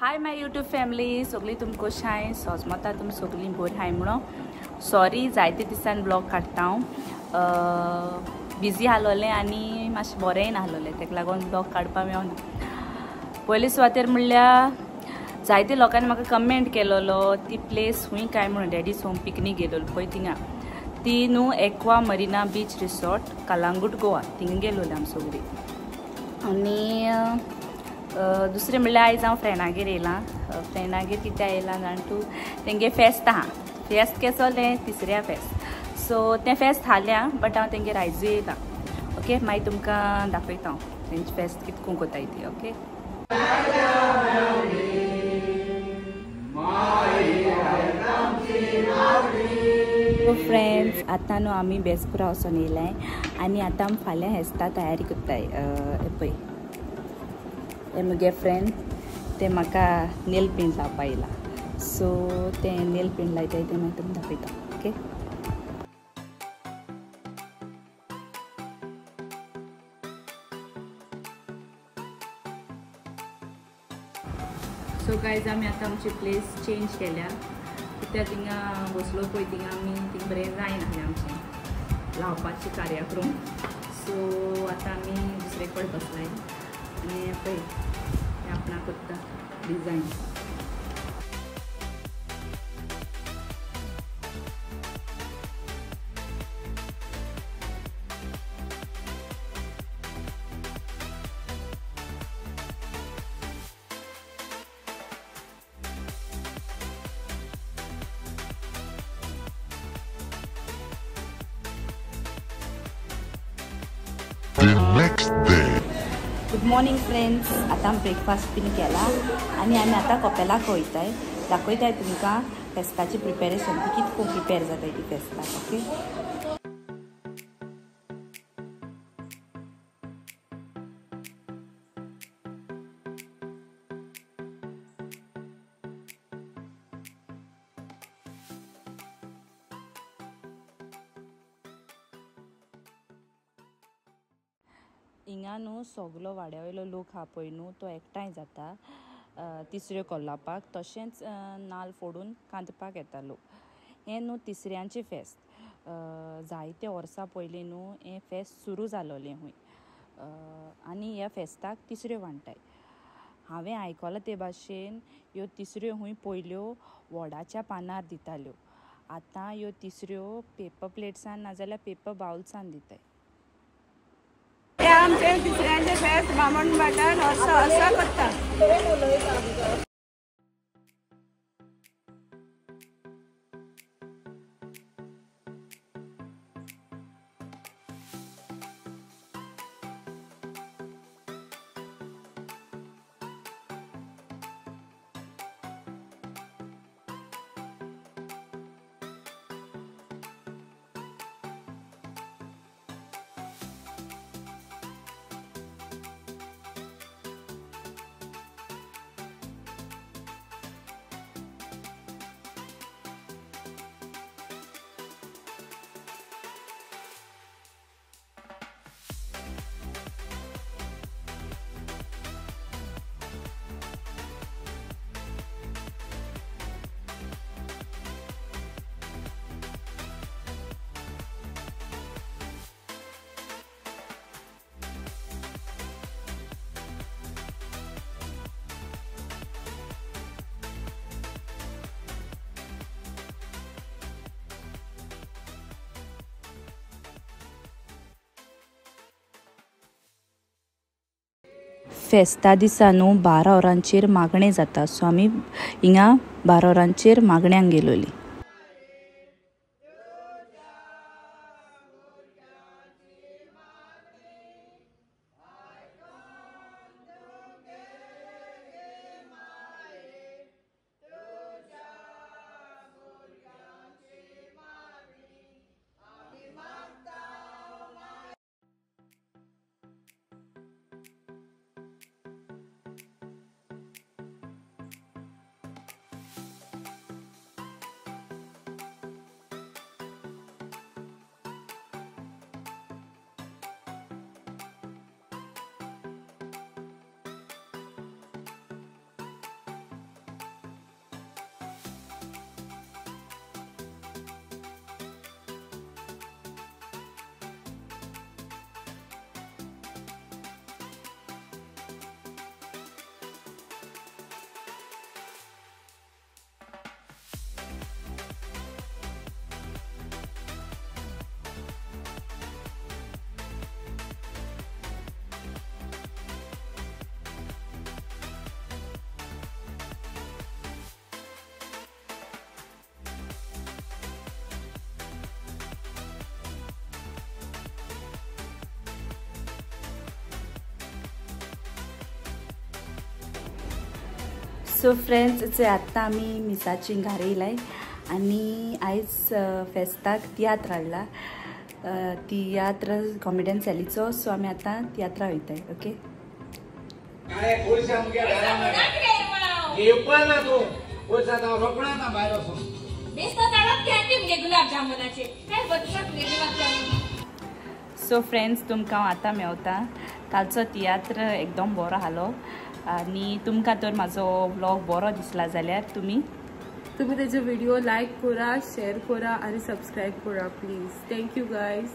High my YouTube family, सगळी तुमकां कशी हाय सोजमता तुम सगळीं बरी हाय म्हणून सॉरी जायते दिसान ब्लॉग काडटा हांव, बिजी आसलोलें आनी मातशें बरेंय नासलोलें, तेका लागून ब्लॉग काडपाक मेळना. पयले सुवातेर म्हणल्यार जायते लोकांनी म्हाका कमेंट केलोलो ती प्लेस खूंय काय म्हणून, डॅडीज होम पिकनीक गेलोलो पळय थिंगा, ती न्हू Aqua Marina beach resort Calangute Goa, थिंगा गेलोले आमी सगळीं. आनी दुसरें म्हणल्यार आयज हांव फ्रेंडागेर येयलां. फ्रेंडागेर कित्याक येयलां जाण तूं, तेंगे फेस्त आहा, फेस्त केसो तें तिसऱ्या फेस्त, सो तें फेस्त हाल्या बट हांव तेंगेर आयजूय येयलां. ओके, मागीर तुमकां दाखयता हांव तेंचे फेस्त कितको कोताय ती. ओके, फ्रेंड्स आतां न्हू आमी बेसपुरा वचोन येयलाय आनी आतां आमी फाल्यां हेस्ता तयारी करताय. पळय हे मुगे फ्रेंड ते म्हाका नेल पेंट लावपा येयला, सो तें नेल पेंट लायताय तें मागीर तुमकां दाखयता. ओके, सो गायज आमी आतां आमची प्लेस चेंज केल्या, कित्याक थिंगा बसलो पळय थिंगा आमी थिंगा बरें जायना आमचें लावपाची कार्यक्रम, सो आतां आमी दुसरे कडेन बसलाय आनी पळय आपणाक करता design. The next day. Good morning friends, आतां आमी ब्रेकफास्ट बीन केला आनी आमी आतां कपेलाक वयताय. दाखयताय तुमकां फेस्ताची प्रिपेरेशन, ती कितको प्रिपेर जाताय ती फेस्ताक. ओके, हिंगा न्हू सगलो वाड्या वयलो लोक आहा पळय न्हू तो एकठांय जाता तिसऱ्यो कोल्लापाक, तशेंच नाल फोडून कांतपाक येता लोक. हें न्हू तिसऱ्यांचें फेस्त, जायते वर्सां पयलीं न्हू हें फेस्त सुरू जालोलें खूंय आनी ह्या फेस्ताक तिसऱ्यो वांट्टाय. हांवें आयकलां ते भाशेन ह्यो तिसऱ्यो खूंय पयल्यो वडाच्या पानार दिताल्यो, आतां ह्यो तिसऱ्यो पेपर प्लेट्सान नाजाल्यार पेपर बावल्सान दिताय. आमचे तिसऱ्यांचे फेस्त बामण भाटान वर्सा वर्सा करता. फेस्ता दिसा न्हू 12 वरांचेर मागणें जाता, सो आमी हिंगा 12 वरांचेर मागण्यांक गेलोली. सो फ्रेंड्स आत्तां आमी मिसाची घार येयलाय आनी आयज फेस्ताक तियात्र हाडला, तियात्र कॉमेडियन सॅलीचो. सो आमी आतां तियात्रा वयताय. ओके सो फ्रेंड्स तुमकां हांव आतां मेवता. कालचो तियात्र एकदम बरो आसलो आनी तुमकां तर म्हाजो व्लॉग बरो दिसला जाल्यार तुमी तेजे व्हिडिओ लायक करा, शेअर करा आणि सबस्क्राईब करा प्लीज. Thank you guys.